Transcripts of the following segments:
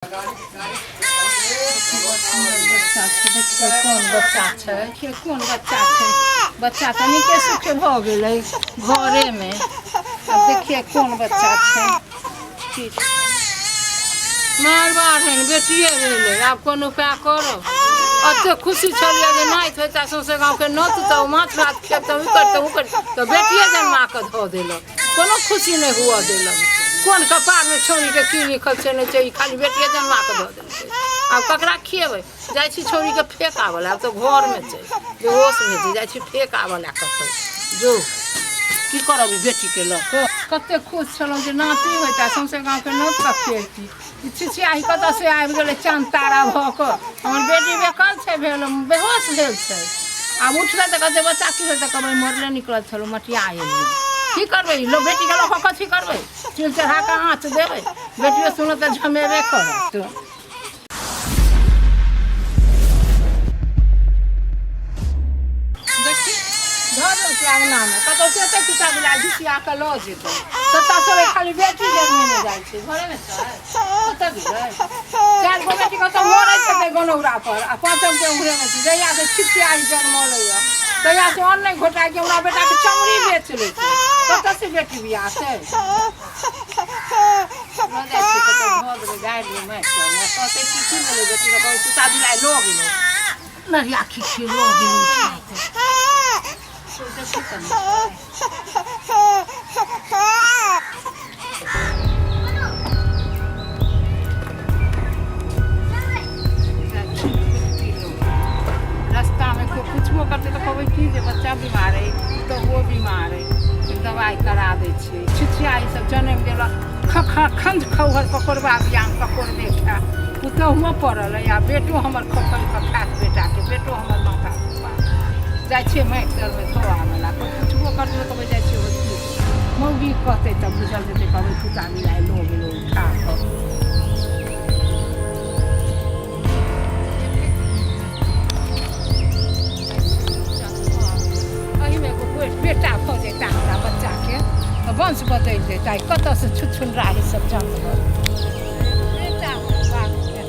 बच्चा छै, देखियौ कोन बच्चा छै, देखियौ कोन बच्चा छै। बच्चा तऽ नीके सुखे भऽ गेलै घरेमे। आब देखियौ कोन बच्चा छै। की मार बाढ़नि बेटिए भेलै, आब कोन उपाय करब? एते खुशी छलियै जे नाति होइता, सौंसे गाँवके नोत, तऽ माछ भात खेतहुँ, ई करितहुँ, ओ करितहुँ, तऽ बेटिए जन्मा कऽ धऽ देलक, कोनो खुशी नहि हुअ देलक। कोन कपारमे छौड़ीके की लिखल छै नहि छै, ई खाली बेटिए जन्मा कऽ धऽ देलकै। आब ककरा खिएबै? जाइ छी छौड़ीके फेक आबऽ लए। आब तऽ घरमे छै, बेहोश भेल छै। जाइ छी फेक आबऽ लए कतहु। जो, की करब ई बेटीके लऽ कऽ? कतेक खुश छलहुँ जे नाति होइता, सौँसे गाँवके नोत कऽ खिएती। ई छिछियाही कतऽसँ आबि गेलै चाँद तारा भऽ कऽ? हमर बेटी बेकल छै भेल, बेहोश भेल छै। आब उठलै तऽ कहतै बच्चा की भेल? तऽ कहबै मरले निकलल छलहुँ, मटिया एलियै। की करबै ई लोक बेटीके लऽ कऽ? कथी करबै? चूल्हि चढ़ा कऽ आँच देबै? बेटियो सुनत तऽ झमेबे करत। देखी, धऽ देलकै अङ्गनामे, कतहु से एतै कुत्ता बिलाइ घिसिया कऽ लऽ जेतै। सत्ता सब खाली बेटी जन्मेने जाइ छै। घरेमे छै, कतऽ गेलै? चारि गो बेटी कतऽ मरै छै गनौरा पर आ पाँचम के उम्हरेमे छै। जहिया से छिछियाही जन्मलैए तहिया से अन्न नहि घोटाइ के हमरा बेटाके चमड़ी बेच लै छै। कतऽ से बेटी बियाह छै? लऽ जाइ छियै कतऽ, धऽ देबै, गाड़ि देबै माटि तरमे। कहतै की की भेलै बेटीके? कहबै कुत्ता बिलाइ लऽ गेलै, नरिया खिखी लऽ गेलै उठा कऽ। देखी तऽ नहि छै। रस्तामे केओ पुछबो करतै तऽ कहबै की जे बच्चा बीमार अइ, पुतहुओ बीमार अइ, दवाइ करा दै छियै। छिछिया ई सब जनमि गेलक, खख खंज खौहर पकौड़बा बियाम पकौड़बे खाय। पुतहुओ पड़ल अइ आ बेटो हमर खखोरि कऽ खायत बेटाके, बेटो हमर माथा जाइ छियै माटि तरमे धो आबै ला। कोइ पुछबो करतै तऽ कहबै जाइ छियै हॉस्पिटल। मौगी कहतै तऽ बुझल जेतै, कहबै कुत्ता बिलाइ लऽ गेलै उठा कऽ। एहिमे एगो बेटा भऽ जेता हमरा बच्चाके तऽ वंश बदलि जेता। कतऽसँ छुछुनराही सब जन्म बेटा बाबूके?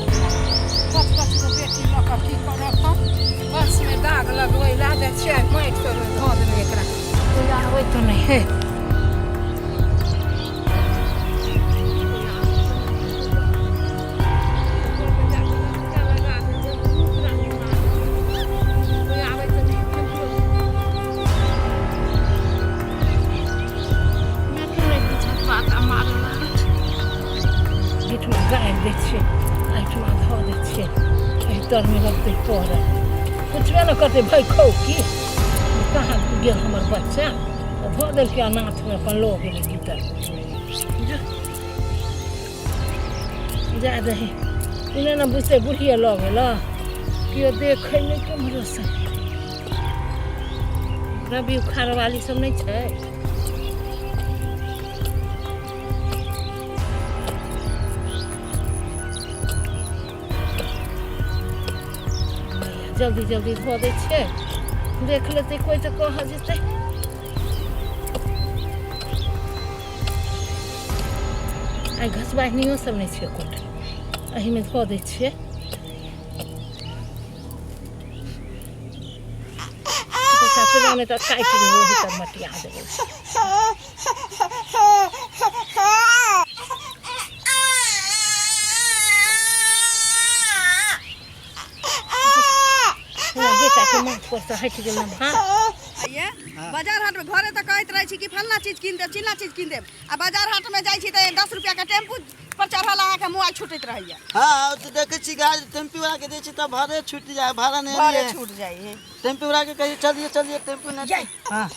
पाँच पाँच गो बेटी लऽ कऽ की करब हम? वंशमे दाग लगबै लए जाइ छियै, माटि तरमे धऽ देबै एकरा। कोइ आबै तऽ नहि हे। एहिठमा गाड़ि दै छियै, एहिठमा धऽ दै छियै, एहि तरमे लगतै पड़ल। पुछबे ने करतै भाइ खौ की कहाँ गेल हमर बच्चा? तऽ धऽ देलकै अनाथमे, अपन लऽ गेलै भीतर। जा दही, ई नहि ने बुझतै बुढ़िए लऽ गेल। केओ देखै नहि केम्हरोसँ। रवि उखाड़वाली सब नहि छै। जल्दी जल्दी धऽ दै छियै, देख लेतै कोइ तऽ कह जेतै। आइ घसबाहिनियो सब नहि छै एकोटा। एहिमे धऽ दै छियै। नहि तऽ काटि देबै, ओही तर मटिया देबै। बेटाके माथ पर से हटि गेल भार। ये बाजार हाट में घरे तऽ कहैत रहै छी कि फल्लाँ चीज कीन देब, चिल्लाँ चीज कीन देब, आ बाजार हाट में जाइ छी तऽ 10 रुपया के टेम्पू पर चढ़ल अहाँके मोबाइल छूटैत रहैया। हाँ, तऽ देखै छी गाड़ी टेम्पू वाला के दै छी तऽ भाड़े छूटि जाइ, भाड़ा नहि भाड़े लिए। छूट जाइ है। टेम्पू वाला के कहिए चलिए चलिए, टेम्पू नहीं। हाँ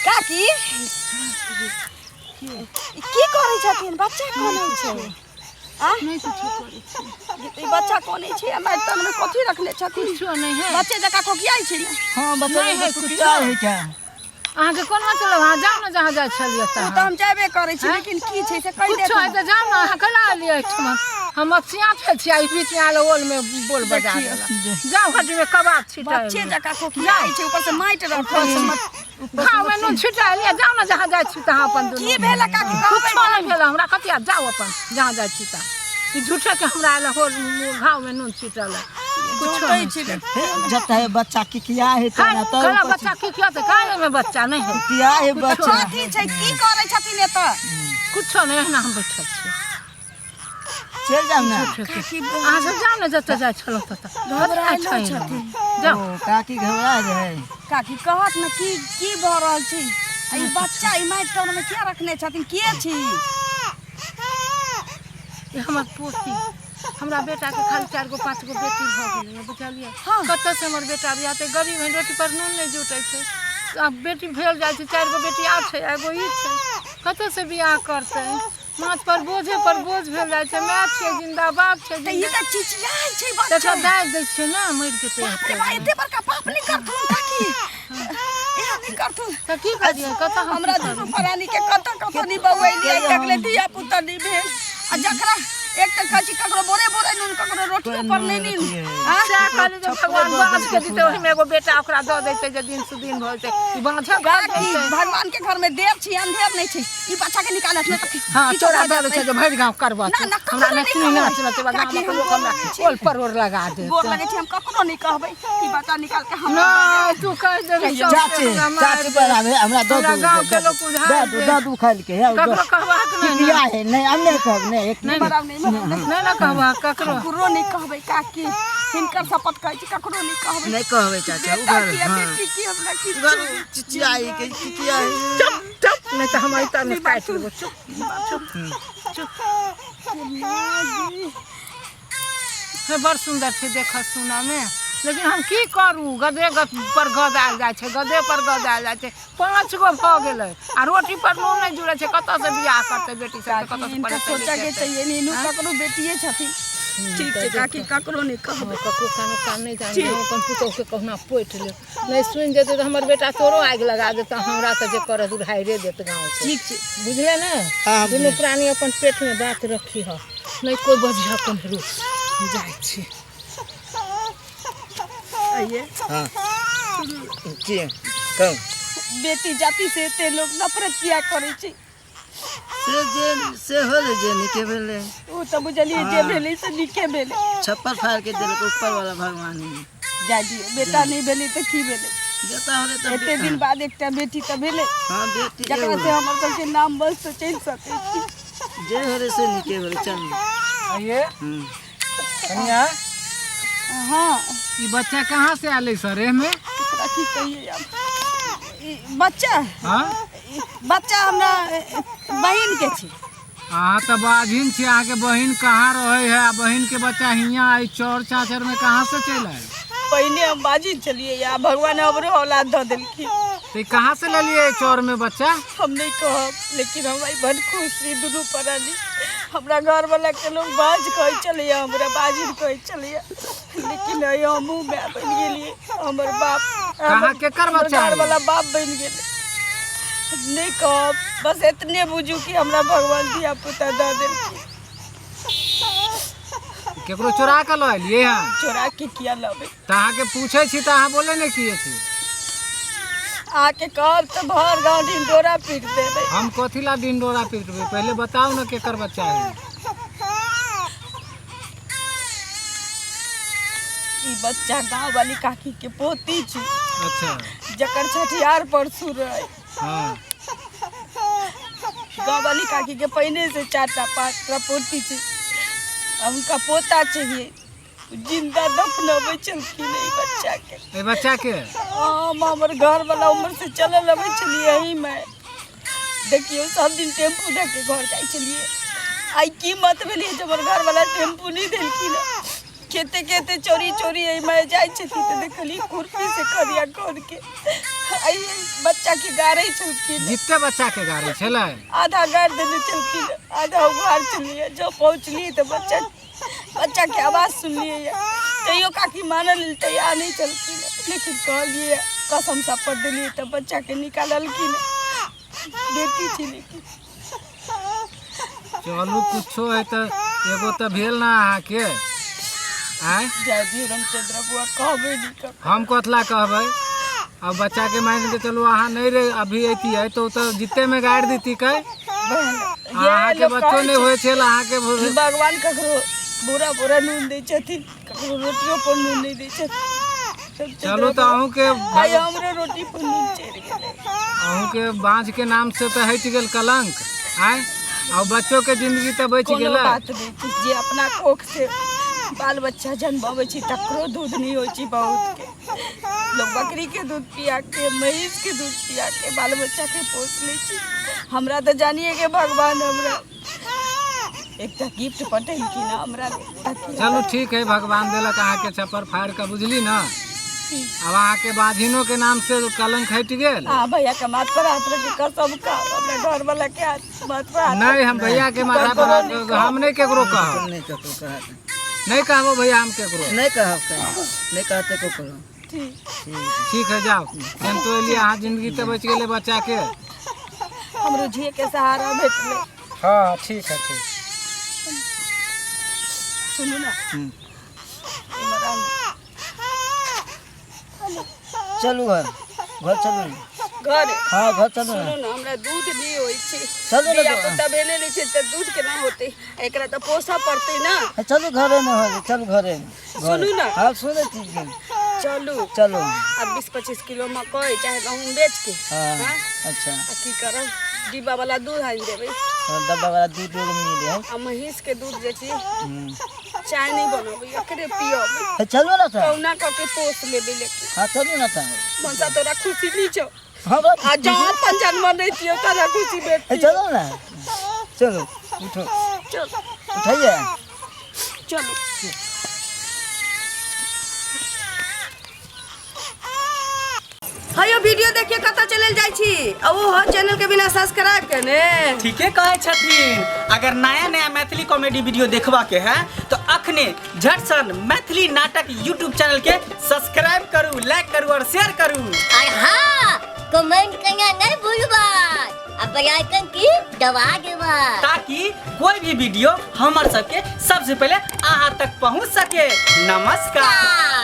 काकी, ई की करै छथिन? बच्चा कनै छै? आ नहि किछो करै छी। ई बच्चा कनै छै आ मारि तनमे कथी रखने छथिन? किछो नहि है। बच्चे जकाँ कोकियाइ छै ने। हाँ, बच्चा नहि है कुटिया कुछो। है क्या? अहाँके कोन मतलब? अहाँ जाउ ने जहाँ जाइ छलियै ओ तऽ तहाँ। हम जेबे करै छी, लेकिन की छै से कहि कुछो है देत। तऽ जाउ ने। अहाँ केना एलियै एहिठमा? हम असिया भेल छी आ ई बीचमे आयल ओलमे बोल बजा देलक। जाउ हड्डीमे कबाब छिटायल। बच्चे जकाँ कोकियाइ छै, ऊपर से माटि रखल छै। घावमे नून छिटायल यऽ, जाउ ने जहाँ जाइ छी तहाँ अपन दुनू। की भेल काकी? कहबै कुछो नहि भेल हमरा, कथी आब, जाउ अपन जहाँ जाइ छी तहाँ। ई झूठेके हमरा आयल हो घावमे नून छिटल है। कुछो जोतै नहि। छी। जब है बच्चा किकिया है तो हाँ, ना तो कहला बच्चा की किया तऽ काहे में बच्चा नहीं है। किया है बच्चा? कथी छै, की करै छथिन एतऽ? कुछो नहि, एहिना हम बैठल छी। चल जाओ ना। अहाँ सब जाउ ने जतऽ जाइ छलहुँ ततऽ। घबरायल छै। छथिन। जाउ। ओ, काकी घबरा रहे। काकी, कहत ने की की भऽ रहल छै? आ ई बच्चा ई माटि तर में किया रखने छथिन? के छी? ई हमर पोती। हमरा बेटाके खाली चारि गो पाँच गो बेटी भऽ गेलैए, बुझलियै? हँ। कतऽसँ हमर बेटा बियाह? गरीब है, रोटी पर नून नहि जुटै छै। आब बेटी भेल जाइ छै, चारि गो बेटी आर छै, एगो ई छै, कतऽसँ बियाह करतै? माथ पर बोझे पर बोझ भेल जाइ छै। माय छै जिंदा, बाप छै तऽ ई जिंदा। तऽ चिचियाइ छै बच्चा। तकरा दाबि दै छियै ने, मरि जेतै। बाप रे बा, एते बड़का पाप नहि करथुन काकी, एहन नहि करथुन। तऽ की करियै? कतऽ हम हमरा दुनू प्राणी के कतऽ कतऽ नहि बौएलियै, तकले धिया पुता नहि भेल। आ जकरा एक तऽ कहै छी ककरो बोरे बोरे नून, ककरो रोटियो पर नहि नीन। आँ? सएह कहली जे भगवान बाँझ के दितै, ओहिमे एगो बेटा ओकरा दऽ दैतै जे दिन सुदिन भऽ जेतै। ई बाँझक घर काकी, दैतै। भगवान के घर में देव छी, अंधेर नहीं छै। ई बच्चा के निकालत नहि तऽ हाँ, किछो तोरा भऽ दऽ दै जेतै। छै जे भरि गाँव करबऽ। ना, ना, हमरा ककरो नहि नहि सुनी कहबै। नाच नचेबा। काकी, गाँवमे हम लोक गोर हमरा लगै छी। ओल परोड़ लगा देत। गोर लगै छी, हम ककरो नहि कहबै। ई बच्चा निकाल के हमरा नहि, तू कहि देबही सब। चाची, हमरा मारि चाची, देत। बराबर हमरा दऽ हमरा दू। गाँवके लोक उधार दऽ दू, देत। दऽ दू खाइल के हे, दऽ। ककरो कहबाक नहि किया ने। है? नहीं, हम नहीं कहब, नहीं एक नहीं। मराउ नहि, मराउ नहि। नहि ने कहबाक ककरो। ककरो नहि कहबै काकी, हिनकर शपथ कहै छी, ककरो नहि कहबै। नहीं कहबै चाचा। बेटा उधर की हाँ बेटी की हमरा किछु उधर चिचियाई के किकिया है। चुप चुप, नहि तऽ हम एतऽ नहि काटि लेबो। चुप चुप चुप। हे, बड़ सुन्दर छै देखऽ सुनऽमे, लेकिन हम की करू? गदे गद पर गद आयल जाइ छै, गदे पर गद आयल जाइ छै। पाँच गो भऽ गेलै आ रोटी पर नून नहि जुड़ै छै। कतऽसँ बियाह करतै बेटी सबके? कतऽसँ हिनका पढ़ेतै सोचऽ के लिखेतै? चाहिए नीनू ककरो बेटिए छथिन। ठीक छै काकी, ककरो नहि कहबै। ककरो कानो कान नहि जानी। हम अपन पुतोहुके कहुना पोति लेब। नहि सुनि जेतै तऽ हमर बेटा तोरो आगि लगा देतौ। हमरा तऽ जे करत उधाइरे देत गाँवसँ। ठीक छै। बुझले ने? हाँ। दुनू प्राणी अपन पेटमे बात रखी ह, नहि कोइ बजिह कम्हरो। जाइ छी। आइए। हाँ, की कहू? बेटी जाति से एते लोग नफरत किया करै छै? से जे से होलै, जे नीके भेलै। ओ तऽ बुझलियै, जे भेलै से नीके भेलै। छप्पर फाड़ के देलक ऊपर वाला भगवान ही। जा दियौ, बेटा नहि भेलै तऽ की भेलै? बेटा होलै तऽ एते दिन बाद एकटा बेटी तऽ भेलै। हाँ, बेटी जकरा एगो। से हमर सबके नाम बस तऽ चलि सकै छी। जे होलै से नीके भेलै, चल। आइए। कनिया। हाँ। ई बच्चा कहाँ से आले सर एमे? एकरा की कहिए आब? ई बच्चा? हाँ। ई बच्चा हमरा बहिन के छी। अहाँ तऽ बाझिन छी। अहाँके बहिन कहाँ रहे है आ बहिन के बच्चा हियाँ आई चौर चाचर में कहाँ से चलि आयल? पहिने हम बाजिन छलियै, आ भगवान हमरो औलाद दऽ देलखिन। तऽ ई कहाँ से लेलिए चौर में बच्चा? हम नहीं कहब, लेकिन हम आई बड़ खुश छी दुनू प्राणी। हमरा घर वाला के लोग बाज कहै छलैया, हमरा बाजिन कहै छलैया, लेकिन आइ हमहूँ माय बनि गेलियै। हमर बाप कहाँ केकर बच्चा घर है? वाला बाप बनि गेलै। नहीं कहब, बस एतने बुझू कि हमरा भगवान धिया पुता दऽ देलखिन। केकरो चोरा के लऽ एलियै हन? चोरा के किया लबै? तऽ अहाँके पूछै छी तऽ अहाँ बोले नहि किए छी? अहाँके कहब तऽ भर गाँव ढिंडोरा पीट देबै। हम कथी ला डिंडोरा पीटबै? पहले बताउ ने केकर बच्चा है। ई बच्चा गाँव वाली काकी के पोती छी। अच्छा। जकर छठियार परसू रहे। हाँ। गाँव वाली काकी के पहिने से चारटा पाँचटा पोती छै आ हुनका पोता चाहिए। जिंदा दफनबै छलखिन ई बच्चा के। एहि बच्चा के? हम हमर घर वाला उम्र से चलल अबै छलियै एही में। देखियौ, सब दिन टेम्पू धऽ के घर जाइ छलियै। आइ की मत भेलियै जे हमर घर वाला टेम्पू नहि देलखिन। खेते खेते चोरी चोरी एहिमे जाइ छथिन तऽ देखलियै खुरपी से करिया कर के आइ बच्चा के गाड़ै छलखिन। जितने बच्चा के गाड़ी छलै? आधा गाड़ि देने छलखिन, आधा उघार छलियै। जब पहुँचलियै तऽ बच्चा बच्चा के आवाज सुनलियै। तैयो काकी मानऽ लेल तैयार नहि छलखिन, लेकिन कहलियै, कसम शपथ देलियै तऽ बच्चा के निकाललखिन। बेटी छै लेकिन। चलू, कुछो है तऽ एगो तऽ भेल ना अहाँके आँय। जाय दियौ रामचंद्र बुआ, कहबै नहीं ककरो। हम कथला कहबै? अब बच्चा के मान के चलू अहाँ नहीं रहे अभी अयतियै तऽ ओ तऽ जिते में गाड़ि देती कै। बहन, ये अहाँके लोक बच्चो कहै नहि छै होइ छल अहाँके। कि भगवान ककरो बुरा बुरा नून दै छथिन, ककरो रोटियो पर नून नहि दै छथिन। चलू तऽ अहूँके आइ हमरो रोटी पर नून चढ़ि गेलै। अहूँके बाँझ के नाम से तऽ हटि गेल कलंक आँय, आ बच्चो के जिंदगी तऽ बचि कोनो गेलै। बात नहि छै, जे अपना कोख से बाल बच्चा जन्माबै छै तकरो दूध नहि होइ छै। बहुत के लोग बकरी के दूध पिया के, महींस के दूध पिया के बाल बच्चा के पोस लै छै। हमरा तऽ जानिए के भगवान हमरा एकटा गिफ्ट पठेलखिन हँ हमरा ताकि। चलू ठीक है, भगवान देलक अहाँके छप्पर फाड़ि कऽ, बुझली ने? आब अहाँके बाझिनो के नाम से कलंक हटि गेल। हाँ, भैया के माथ पर हाथ रख के कसम खा, हमरा घर वाला के हाथ माथ पर हाथ। नहीं, हम भैया के माथा पर हाथ हम नहीं केकरो कहब। नहीं ककरो कहत। नहीं कहबो भैया हम केकरो। नहीं कहब, कहीं नहीं कहते ककरो। ठीक। ठीक है, जाओ। केहन एलियै अहाँ, जिंदगी तऽ बचि गेलै बच्चा के। हमरो जिए के सहारा भेटलै। हाँ ठीक है, ठीक। सुनू ना, इमहर आउ ना। चलू घर, घर चलू ने। घर? हाँ, घर चलू ने। सुनू ने, हमरा दूध नहि होइ छै। चलू ने। धिया पुता भेले नहि छै तऽ दूध केना होतै? एकरा तऽ पोसऽ पड़तै ने। हे, चलू घरे में हो, चलू घरे घरे। सुनू ने। हाँ, सुनै छी। चलू। चलू। आब 20-25 किलो मकई चाहे गहूँम बेच के। हाँ। हाँ? अच्छा। आ की करब, डिब्बा वाला दूध आनि देबै। हाँ, डब्बा वाला दूध एगो मिले है। आ महींस के दूध जे छै, चाय नहि बनबै, एकरे पियबै। हे, चलू ना तऽ। कहुना कऽ के पोस लेबै लेकिन। हाँ, चलू ना तऽ। मनसा, तोरा खुशी नहि छौ? हमरा आ जँ अपन जन्म रहितियौ तोरा खुशी हे, भेटती। चलू ना, चलू, उठो। चल। उठाइए। चलू। हयो वीडियो देखिए कतऽ चलल जाइ छी आ ओहो चैनल के बिना सब्सक्राइब केने? ठीके कहै छथिन। अगर नया नया मैथिली कॉमेडी वीडियो देखबा के है तो अखने झट सन मैथिली नाटक यूट्यूब चैनल के सब्सक्राइब करू, लाइक करू और शेयर करू। और हाँ, कमेंट करना नहीं भूलबा आ बेल आइकन की दबा देबा, ताकि कोई भी वीडियो हमर सबके सबसे पहले अहाँ तक पहुँच सके। नमस्कार।